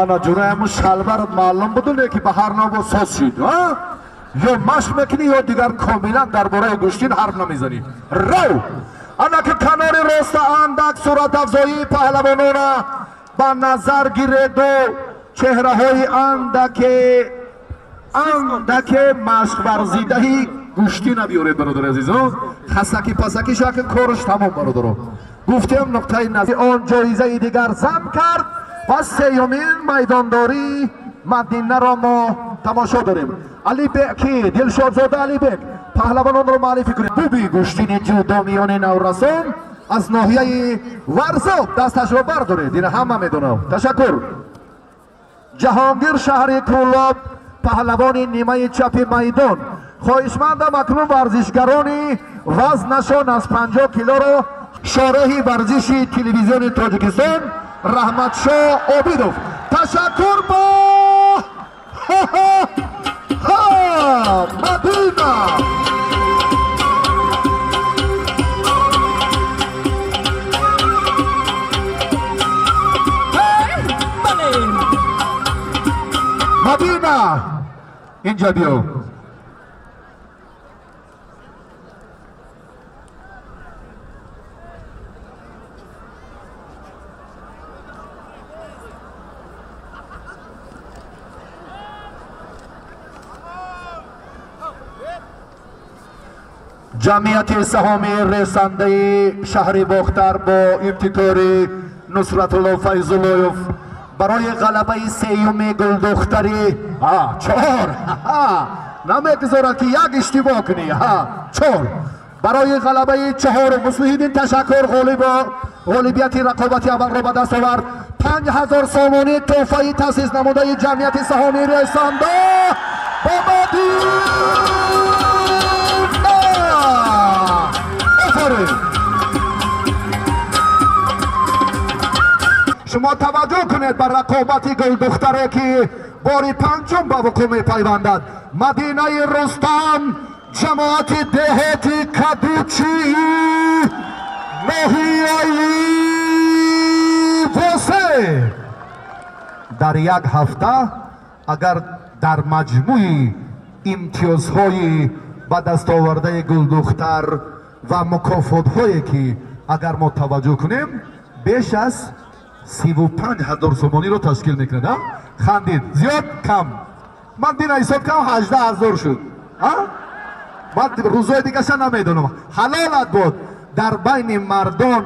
Ана ҷураяму шалварат маълум буду, леки ба ҳар навбо соз шид. Ё машқ мекунӣ, ё дигар комилан дар бораи гӯштин ҳарф намезанӣ. Рав! Ана ки канори роста андак суратафзоии паҳлавонона ба назар гиреду чеҳраҳои андаке машқварзидаи гӯштина биёред, бародари азизо. Хасаки пасаки шакл корш тамом, бародаро. Гуфтем, нуқтаи назар он ҷоизаи дигар зам кард ва сеюмин майдондории Мадинаро мо тамошо дорем. Алибек ки Дилшодзода Алибек, паҳлавононро муаррифӣ кунем. Буби гӯштини ҷудо миёни наврасон аз ноҳияи Варзоб, дасташро бардоред, ина ҳама медонам. Ташаккур. Ҷаҳонгир, шаҳри Кӯлоб, паҳлавони нимаи чапи майдон. Хоҳишмандам, акнун варзишгарони вазнашон аз 50 килоро шореҳи варзиши телевизиони Тоҷикистон Раҳматшо Обидов. Ташаккур бо Мадина. Мадина, инҷа биё. Ҷамъияти саҳомии ресандаи шаҳри Бохтар бо ибтикори Нусратулло Файзуллоев барои ғалабаи сеюми гулдухтари чор намегузорад, ки як иштибоҳ кунӣ. Чор барои ғалабаи чаҳорум. Муслиҳиддин, ташаккур. Ғолибияти рақобати аввалро ба даст овард. 5000 сомонӣ тӯҳфаи таъсис намудаи ҷамъияти саҳомии ресанда ба Мадина. Офарин! Шумо таваҷҷӯҳ кунед ба рақобати гулдухтаре, ки бори панҷум ба вуқӯъ мепайвандад. Мадинаи Рустам, ҷамоати деҳоти Кадучи, ноҳияи Восе. Дар як ҳафта агар дар маҷмӯи имтиёзҳои ба даст овардаи гулдухтар ва мукофотҳое, ки агар мо таваҷҷӯҳ кунем, беш аз 35 000 сомониро ташкил мекунад. Хандид, зиёд кам? Ман дина ҳисоб кардам, 18 000 шуд. Ман рӯзҳои дигаша намедонам. Ҳалолат буд. Дар байни мардон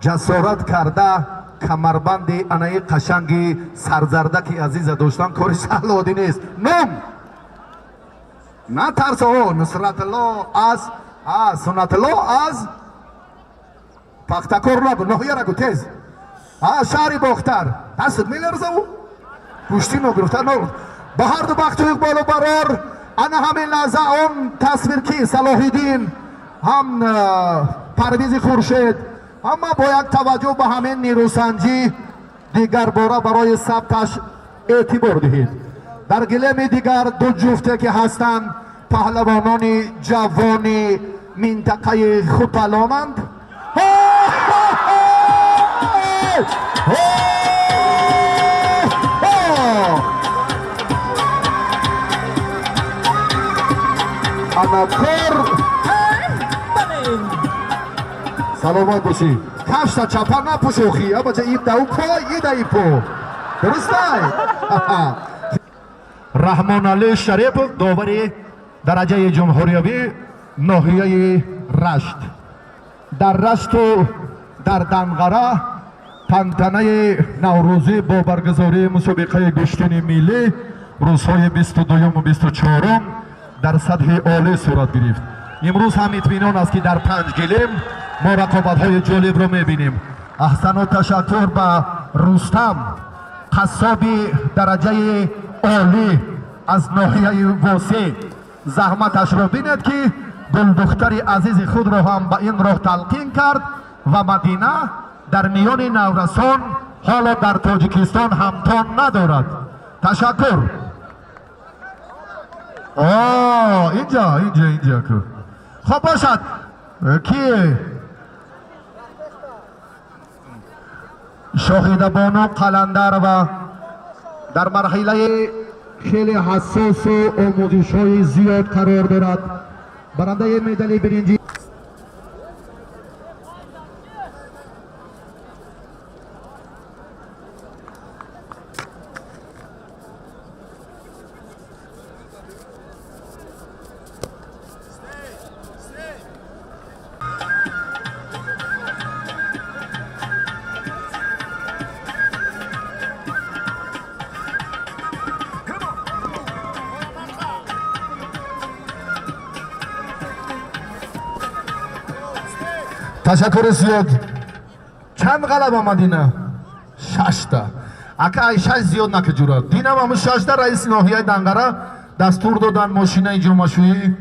ҷасорат карда камарбанди анаи қашанги сарзардаки азиза доштан кори саҳлу оддӣ нест. Ном натарсо. Нусратулло аз Суннатулло аз Пахтакор нагу, ноҳияра гу, тез. Шаҳри Бохтар. Дастат меларзаву гӯштӣ ногирифта. Ба ҳарду бахту иқболу барор. Ана ҳамин лаҳза он тасвир ки Салоҳиддин ҳам Парвизи Хуршед ҳама бо як таваҷҷӯҳ ба ҳамин нерӯсанҷӣ дигарбора барои сабташ эътибор диҳед. Дар гилеми дигар ду ҷуфте, ки ҳастанд, паҳлавонони ҷавони минтақаи Хуталонанд. Ана кор. Саломат бошӣ. Кафшта чапа напӯшохӣ, абача, и дау по, и даи по, дурустай. Раҳмоналӣ Шарипов, довари дараҷаи ҷумҳуриявӣ, ноҳияи Рашт. Дар Рашту дар Данғара тантанаи наврӯзӣ бо баргузории мусобиқаи гӯштини миллӣ рӯзҳои 22-юму 24-ум дар сатҳи олӣ сурат гирифт. Имрӯз ҳам итминон аст, ки дар панҷ гилем мо рақобатҳои ҷолибро мебинем. Аҳсану ташаккур ба Рустам, қассоби дараҷаи олӣ аз ноҳияи Восеъ. Заҳматашро бинед, ки гулдухтари азизи худро ҳам ба ин роҳ талқин кард ва Мадина дар миёни наврасон ҳоло дар Тоҷикистон ҳамтон надорад. Ташаккур. Инҷа, инҷа, инҷа ку. Хоб бошад, ки Шоҳидабону Қаландарова дар марҳилаи хеле ҳассосу омӯзишҳои зиёд қарор дорад. Барандаи медали биринҷӣ ташаккури зиёд. Чанд ғалаба, Мадина? Шашта. Ака, ай шаш зиёд накиҷура. Динам ҳамун шашта. Раиси ноҳияи Данғара дастур додан, мошинаи ҷомашӯӣ,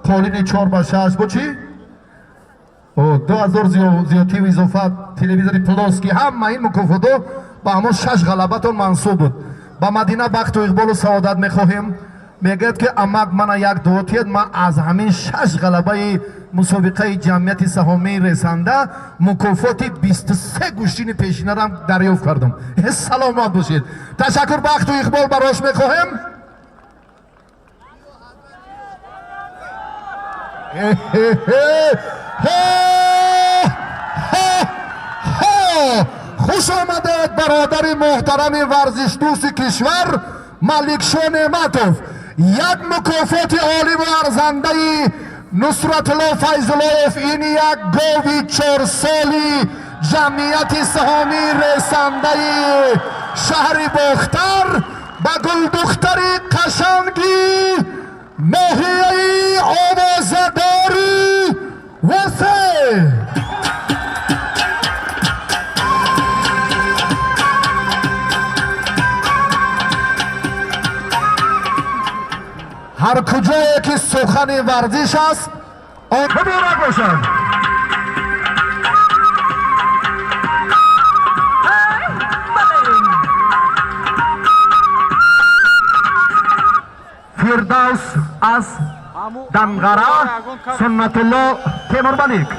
қолини 4 ба 6, бо чӣ, 2000 зиёдтиву изофа, телевизори плоский, ҳама ин мукофото ба ҳамон шаш ғалабатон мансуб буд. Ба Мадина бахту иқболу саодат мехоҳем. Мегӯяд, ки амак, мана як дуо тиҳед, ман аз ҳамин шаш ғалабаи мусобиқаи ҷамъияти саҳомии Ресанда мукофоти 23 гӯштини пешинарам дарёфт кардам. Саломат бошед, ташаккур, бахту иқбол барош мехоҳем. Хуш омадед, бародари муҳтарами варзишдӯсти кишвар Маликшо Неъматов. Як мукофоти оливу арзандаи Нусратулло Файзуллоев, ин як гови чорсоли ҷамъияти саҳомии Ресандаи шаҳри Бохтар ба гулдухтари қашанги ноҳияи овозадори Восе. Ҳар куҷое ки сухани варзиш аст, он муборак бошад. Фирдавс аз Данғара, Суннатулло Темурмалик.